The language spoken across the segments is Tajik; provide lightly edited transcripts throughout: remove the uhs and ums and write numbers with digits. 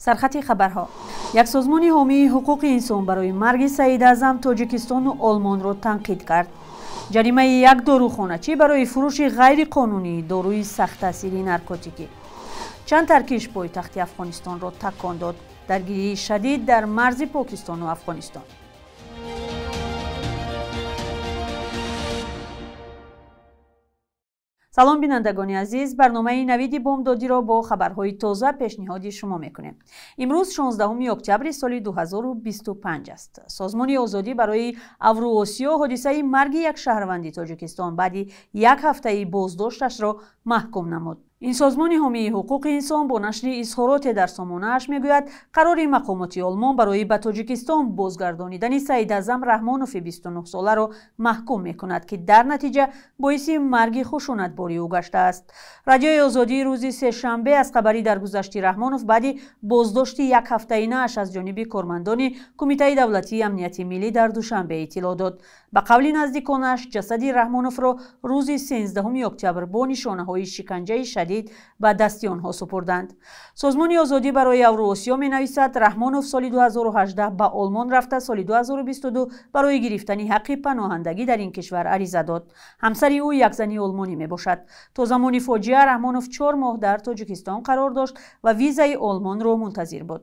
Сархати хабарҳо. Як созмони ҳомии ҳуқуқи инсон барои марги Саид Аъзам Тоҷикистону Олмонро танқид кард. Ҷаримаи як дорухоначӣ барои фурӯши ғайриқонунии доруи сахттаъсири наркотикӣ. Чанд таркиш пойтахти Афғонистонро такон дод. Даргирии шадид дар марзи Покистону Афғонистон. Салом бинандагони азиз, барномаи навиди бомдодиро бо хабарҳои тоза пешниҳоди шумо мекунем. Имрӯз 16 октябри соли 2025 аст. Созмони озодӣ барои Авруосиё ҳодисаи марги як шаҳрванди Тоҷикистон баъди як ҳафтаи боздошташро маҳкум намуд. Ин созмони ҳомии ҳуқуқи инсон бо нашри изҳороте дар сомонааш мегӯяд, қарори мақомоти Олмон барои ба Тоҷикистон бозгардонидани Саид Аъзам Раҳмонови 29-соларо маҳкум мекунад, ки дар натиҷа боиси марги хушунатбори ӯ гаштааст. Радиои Озодӣ рӯзи сешанбе аз хабари даргузашти Раҳмонов баъди боздошти як ҳафтаинааш аз ҷониби кормандони Кумитаи давлатии амнияти миллӣ дар Душанбе иттилоъ дод. Ба қавли наздиконаш, ҷасади Раҳмоновро рӯзи 13 октябр бо нишонаҳои шиканҷаи шадид ба дасти онҳо супурданд. Созмони озодӣ барои Авруосиё менависад, Раҳмонов соли 2018 ба Олмон рафта, соли 2022 барои гирифтани ҳаққи паноҳандагӣ дар ин кишвар ариза дод. Ҳамсари ӯ як зани олмонӣ мебошад. То замони фоҷиа Раҳмонов 4 моҳ дар Тоҷикистон қарор дошт ва визаи Олмонро мунтазир буд.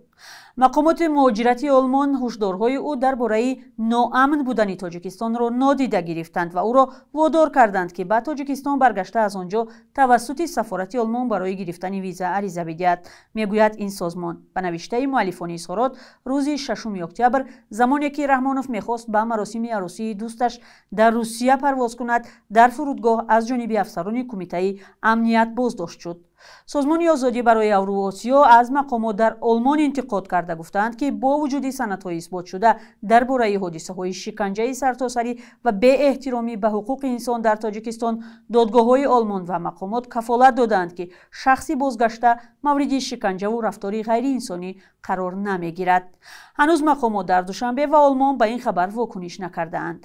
Мақомоти муҳоҷирати Олмон ҳушдорҳои ӯ дар бораи ноамн будани Тоҷикистонро нодида гирифтанд ва ӯро водор карданд, ки ба Тоҷикистон баргашта аз он ҷо тавассути сафорати Олмон барои гирифтани виза ариза бидиҳад, мегӯяд ин созмон. Ба навиштаи муаллифони изҳорот, рӯзи 6 октябр, замоне ки Раҳмонов мехост ба маросими арӯсии дӯсташ дар Русия парвоз кунад, дар фурудгоҳ аз ҷониби афсарони Кумитаи амният боздошт шуд. Созмони озодӣ барои Авруосиё аз мақомот дар Олмон интиқод карда гуфтаанд, ки бо вуҷуди санадҳои исботшуда дар бораи ҳодисаҳои шиканҷаи сартосарӣ ва беэҳтиромӣ ба ҳуқуқи инсон дар Тоҷикистон, додгоҳҳои Олмон ва мақомот кафолат додаанд, ки шахси бозгашта мавриди шиканҷаву рафтори ғайриинсонӣ қарор намегирад. Ҳанӯз мақомот дар Душанбе ва Олмон ба ин хабар вокуниш накардаанд.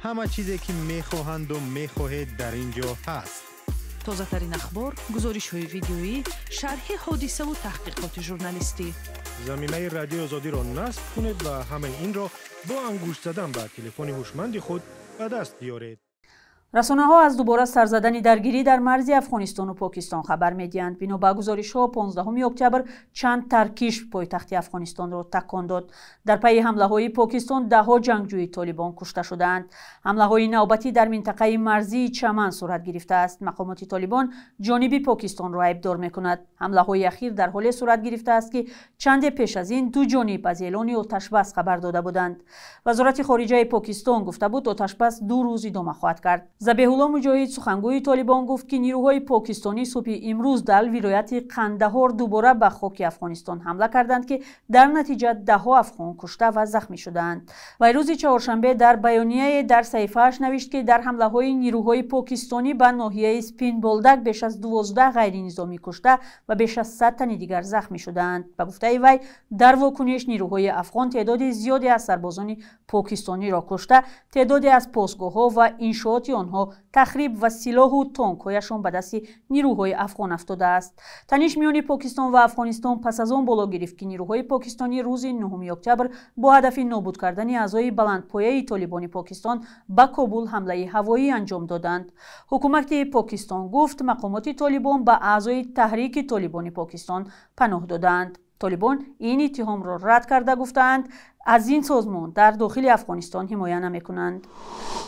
Ҳама чизе ки мехоҳанду мехоҳед дар ин ҷо ҳаст. Тозатарин ахбор, гузоришҳои видеоӣ, шарҳи ҳодисаву таҳқиқоти журналистӣ. Заминаи Радиои Озодиро насб кунед ва ҳамаи инро бо ангушт задан ба телефони ҳушманди худ ба даст биёред. Расонаҳо аз дубора сарзадани даргирӣ дар марзи Афғонистону Покистон хабар медиҳанд. Бино ба гузоришҳо, 15 октябр чанд таркиш пойтахти Афғонистонро такон дод. Дар пайи ҳамлаҳои Покистон даҳҳо ҷангҷӯи Толибон кушта шудаанд. Ҳамлаҳои навбатӣ дар минтақаи марзии Чаман сурат гирифтааст. Мақомоти Толибон ҷониби Покистонро айбдор мекунад. Ҳамлаҳои ахир дар ҳоле сурат гирифтааст, ки чанде пеш аз ин ду ҷониб аз эълони оташбас хабар дода буданд. Вазорати хориҷаи Покистон гуфта буд, оташбас 2 рӯз идома хоҳад кард. Забеҳулло Муҷоҳид, сухангӯи Толибон, гуфт, ки нирӯҳои покистонӣ субҳи имрӯз дар вилояти Қандаҳор дубора ба хоки Афғонистон ҳамла карданд, ки дар натиҷа даҳҳо афғон кушта ва захмӣ шудаанд. Вай рӯзи чаҳоршанбе дар баёнияе дар саҳифааш навишт, ки дар ҳамлаҳои нирӯҳои покистонӣ ба ноҳияи Спинболдак беш аз 12 ғайринизомӣ кушта ва беш аз 100 тани дигар захмӣ шудаанд. Ба гуфтаи вай, дар вокуниш нирӯҳои афғон теъдоди зиёде аз сарбозони покистониро кушта, теъдоде аз постгоҳҳо ва иншооти онҳо тахриб ва силоҳу тонкҳояшон ба дасти нирӯҳои афғон афтодааст. Таниш миёни Покистон ва Афғонистон пас аз он боло гирифт, ки нирӯҳои покистонӣ рӯзи 9 октябр бо ҳадафи нобуд кардани аъзои баландпояи Толибони Покистон ба Кобул ҳамлаи ҳавоӣ анҷом доданд. Ҳукумати Покистон гуфт, мақомоти Толибон ба аъзои Таҳрики Толибони Покистон паноҳ додаанд. Толибон ин иттиҳомро рад карда гуфтаанд, аз ин созмон дар дохили Афғонистон ҳимоя намекунанд.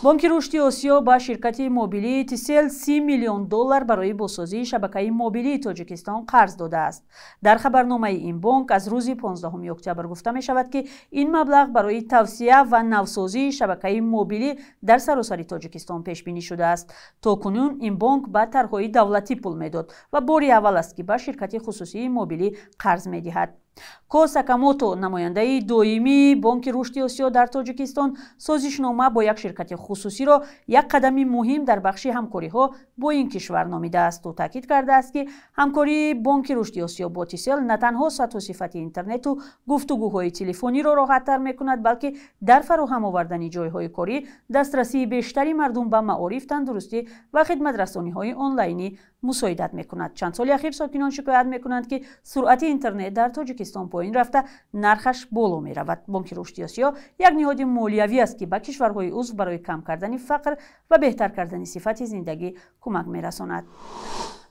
Бонки Рушди Осиё ба ширкати мобилии Тисел $30 миллион барои бозсозии шабакаи мобилии Тоҷикистон қарз додааст. Дар хабарномаи ин бонк аз рӯзи 15 октябр гуфта мешавад, ки ин маблағ барои тавсия ва навсозии шабакаи мобилӣ дар саросари Тоҷикистон пешбинӣ шудааст. То кунун ин бонк ба тарҳҳои давлатӣ пул медод ва бори аввал аст, ки ба ширкати хусусии мобилӣ қарз медиҳад. Ко Сакамото, намояндаи доимии Бонки Рушди Осиё дар Тоҷикистон, созишнома бо як ширкати хусусиро як қадами муҳим дар бахши ҳамкориҳо бо ин кишвар номидааст. Ӯ таъкид кардааст, ки ҳамкории Бонки Рушди Осиё бо Тисел на танҳо сатҳу сифати интернету гуфтугӯҳои телефониро роҳаттар мекунад, балки дар фароҳам овардани ҷойҳои корӣ, дастрасии бештари мардум ба маориф, тандурустӣ ва хидматрасониҳои онлайнӣ мусоидат мекунад. Чанд соли ахир сокинон шикоят мекунанд, ки суръати интернет дар Тоҷикистон поин рафта, нархаш боло меравад. Бонки Рушди Осиё як ниҳоди молиявӣ аст, ки ба кишварҳои узв барои кам кардани фақр ва беҳтар кардани сифати зиндагӣ кӯмак мерасонад.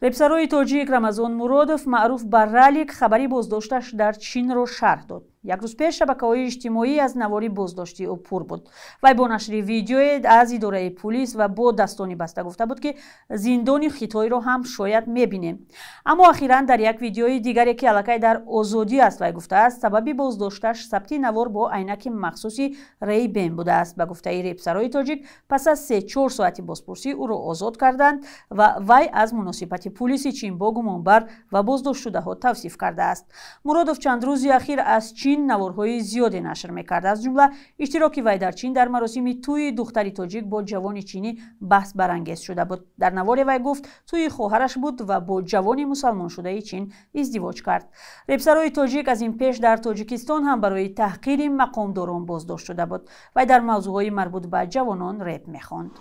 Репсарои тоҷик Рамазон Муродов, маъруф ба Ралик, хабари боздошташ дар Чинро шарҳ дод. Як рӯз пеш шабакаҳои иҷтимоӣ аз навори боздошти ӯ пур буд. Вай бо нашри видеое аз идораи пулис ва бо дастони баста гуфта буд, ки зиндони Хитойро ҳам шояд мебинем. Аммо ахиран дар як видеои дигаре, ки аллакай дар озодӣ аст, вай гуфтааст, сабаби боздошташ сабти навор бо айнаки махсуси Рейбен будааст. Ба гуфтаи репсарои тоҷик, пас аз 3-4 соати бозпурсӣ ӯро озод карданд ва вай аз муносибати пулиси Чин бо гумонбар ва боздоштшудаҳо тавсиф кардааст. Муродов чанд рӯзи ахир аз Чин наворҳои зиёде нашр мекард. Аз ҷумла иштироки вай дар Чин дар маросими тӯи духтари тоҷик бо ҷавони чинӣ баҳс барангез шуда буд. Дар наворе вай гуфт, тӯи хоҳараш буд ва бо ҷавони мусалмоншудаи Чин издивоҷ кард. Репсарои тоҷик аз ин пеш дар Тоҷикистон ҳам барои таҳқири мақомдорон боздошт шуда буд. Вай дар мавзӯъҳои марбут ба ҷавонон реп мехонд.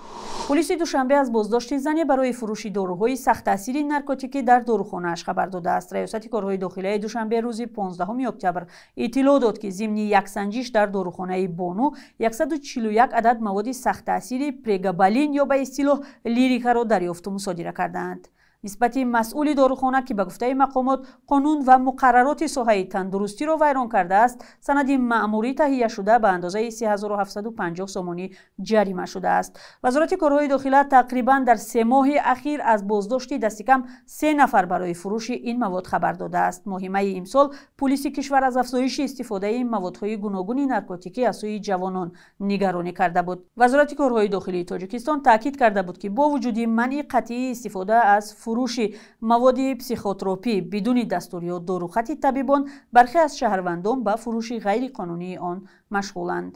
Полиси Душанбе аз боздошти зане барои фурӯши доруҳои сахттаъсири наркотикӣ дар дорухонааш хабар додааст. Раёсати корҳои дохилияи Душанбе рӯзи 15 октябр иттилоъ дод, ки зимни яксанҷиш дар дорухонаи Бону 141 адад маводи сахттаъсири прегабалин ё ба истилоҳ лирикаро дарёфту мусодира кардаанд. Нисбати масъули дорухона, ки ба гуфтаи мақомот қонун ва муқаррароти соҳаи тандурустиро вайрон кардааст, санади маъмурӣ таҳия шуда ба андозаи 3750 сомонӣ ҷарима шудааст. Вазорати корҳои дохила тақрибан дар 3 моҳи ахир аз боздошти дастикам 3 нафар барои фурӯши ин мавод хабар додааст. Моҳи майи имсол пулиси кишвар аз афзоиши истифодаи маводҳои гуногуни наркотикӣ аз сӯи ҷавонон нигаронӣ карда буд. Вазорати корҳои дохилии Тоҷикистон таъкид карда буд, ки бо вуҷуди манъи қатъии истифода аз фурӯши маводи психотропӣ бидуни дастур ё дорухати табибон, бархе аз шаҳрвандон ба фурӯши ғайриқонунии он машғуланд.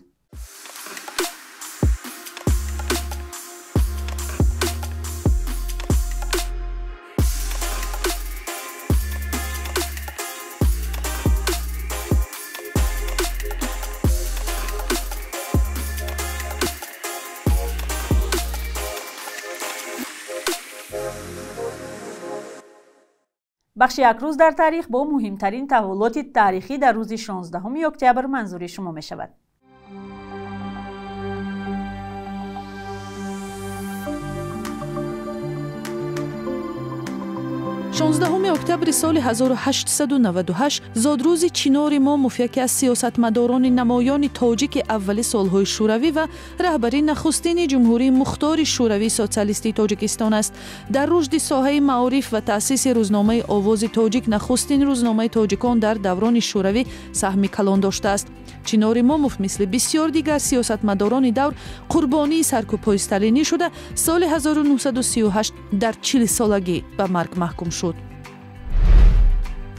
Бахши як рӯз дар таърих бо муҳимтарин таҳаввулоти таърихӣ дар рӯзи 16 октябр манзури шумо мешавад. 16 октябри соли 1898 зодрӯзи Чинор Имомов, яке аз сиёсатмадорони намоёни тоҷики аввали солҳои шӯравӣ ва раҳбари нахустини Ҷумҳурии Мухтори Шӯравии Социалистии Тоҷикистон аст. Дар рушди соҳаи маориф ва таъсиси рӯзномаи Овози Тоҷик, нахустин рӯзномаи тоҷикон дар даврони шӯравӣ, саҳми калон доштааст. Чинор Имомов мисли бисёр дигар сиёсатмадорони давр қурбонии саркӯбҳои сталинӣ шуда, соли 1938 дар 40-солагӣ ба марг маҳкум шуд.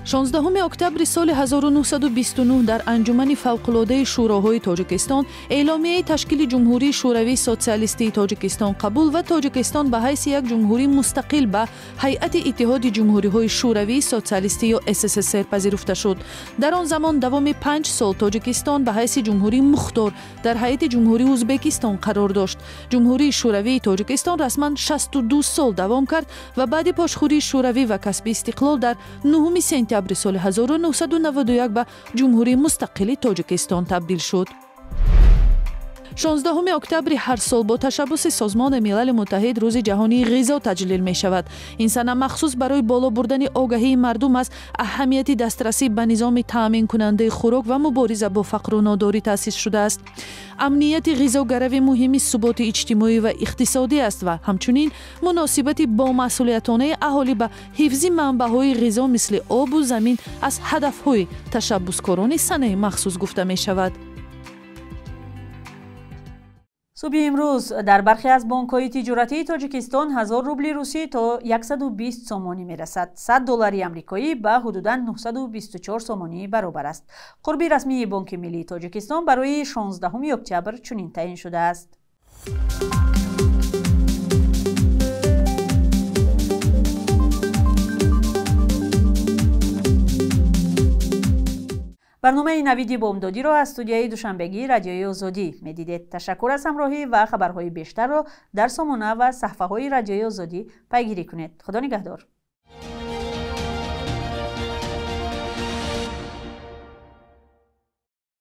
16 октябри соли 1929 дар Анҷумани фавқулодаи Шӯроҳои Тоҷикистон эъломияи ташкили Ҷумҳурии Шӯравии Социалистии Тоҷикистон қабул ва Тоҷикистон ба ҳайси як ҷумҳурии мустақил ба ҳайати Иттиҳоди Ҷумҳуриҳои Шӯравии Социалистӣ ё СССР пазируфта шуд. Дар он замон давоми 5 сол Тоҷикистон ба ҳайси ҷумҳурии мухтор дар ҳайати Ҷумҳурии Ӯзбекистон қарор дошт. Ҷумҳурии Шӯравии Тоҷикистон расман 62 сол давом кард ва баъди пошхӯрии Шӯравӣ ва касби истиқлол дар 9 сентябри соли 1991 ба Ҷумҳурии мустақили Тоҷикистон табдил шуд. 16 октябри ҳар сол бо ташаббуси Созмони Милали Муттаҳид Рӯзи ҷаҳонии ғизо таҷлил мешавад. Ин сана махсус барои боло бурдани огаҳии мардум аз аҳамияти дастрасӣ ба низоми таъминкунандаи хӯрок ва мубориза бо фақру нодорӣ таъсис шудааст. Амнияти ғизогарави муҳими суботи иҷтимоӣ ва иқтисодӣ аст ва ҳамчунин муносибати бомасъулиятонаи аҳолӣ ба ҳифзи манбаъҳои ғизо мисли обу замин аз ҳадафҳои ташаббускорони санаи махсус гуфта мешавад. Субҳи имрӯз дар бархе аз бонкҳои тиҷоратии Тоҷикистон 1000 рубли русӣ то 120 сомонӣ мерасад. 100 доллари амрикоӣ ба ҳудудан 924 сомонӣ баробар аст. Қурби расмии Бонки миллии Тоҷикистон барои 16 октябр чунин таъин шудааст. Барномаи Навиди Бомдодиро аз студияи Душанбегии Радиои Озодӣ медидед. Ташаккур аз ҳамроҳӣ ва хабарҳои бештарро дар сомона ва саҳфаҳои Радиои Озодӣ пайгирӣ кунед. Худо нигаҳдор.